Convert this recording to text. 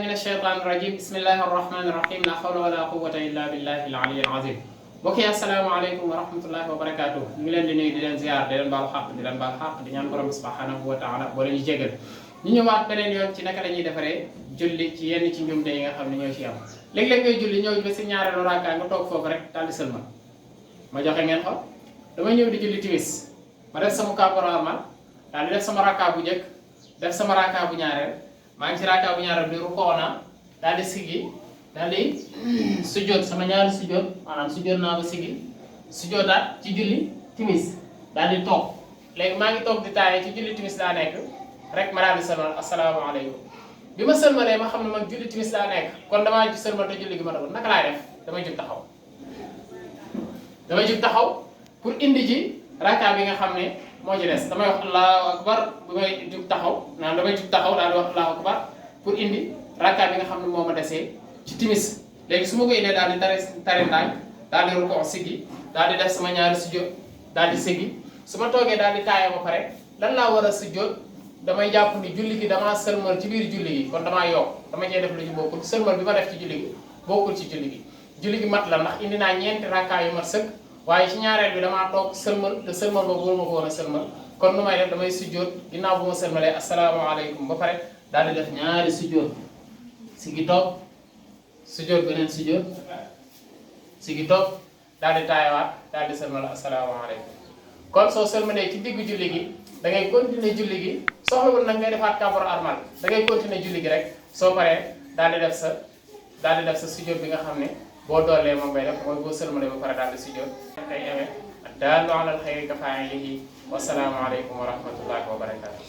من الشيطان الرجيم بسم الله الرحمن الرحيم لا حول ولا قوة إلا بالله العلي العظيم بوكي السلام عليكم ورحمة الله وبركاته ñu leen di nuyu di leen ziar di leen baal xaq di ñaan borom subhanahu wa ta'ala bo leen jégal ñu ñëwaat beneen yoon ci naka lañuy defaree julli ci yenn ci njumte yi nga xam ne ñoo ci am léeg-léeg ngay julli ñëw ba si ñaareelu rakka nga toog foofu rek daal di sëlmal ma joxe ngeen ko dama ñëw di julli timis ma def sama kàbbaru armal daal di def sama rakka bu njëkk def sama rakka bu ñaareel maa ngi ci rakka bu ñaareel bi rukkoo naa daal di siggi daal di sujjóot sama ñaari sujjóot maanaam sujjóot naa ba siggi sujjóotaat ci julli timis daal di toog léegi maa ngi toog di taaye ci julli timis daa nekk rek ma daal di sëlmal asalaamaaleykum bi ma sëlmalee ma xam ne man julli timis daa nekk kon damaa ci sëlmal te julli gi ma doon naka laay def damay jug taxaw pour indi ji rakka bi nga xam ne moo ci des damay wax allahu akbar bu may jug taxaw naan damay jug taxaw daal di wax allahu akbar pour indi rakka bi nga xam ne moo ma desee ci timis léegi su ma ko indee daal di tari ndànk daal di rukkoo siggi daal di def sama ñaari sujjóot daal di siggi su ma toogee daal di taaya ba pare lan laa war a sujjóot damay jàpp ni julli gi damaa sëlmal ci biir julli gi kon damaa yokk dama cee def lu ci bokkul sëlmal bi ma def ci julli gi bokkul ci julli gi mat la ndax indi naa ñeenti rakka yu mat sëkk waaye ci ñaareel bi damaa toog sëlmal te sëlmal boobu mënuma ko woon a sëlmal kon nu may def damay sujjóot ginnaaw bu ma sëlmalee asalaamaaleykum ba pare daal di def ñaari sujjóot sigi toog sujjóot beneen sujjóot sigi toog daal di taayawaat daal di sëlmal asalaamaaleykum kon soo sëlmalee ci diggu julli gi da ngay continuer julli gi soxlawul nag ngay defaat kàbbaru armal da ngay continuer julli gi rek soo paree daal di def sa sujjóot bi nga xam ne boo doolee moom ngay def mooy boo sëlmalee ba pare daal di sujjóot ay amee daallu alal xayri ka faa'ilihi wa salaamu aleykum wa rahmatullahi wa barakatuh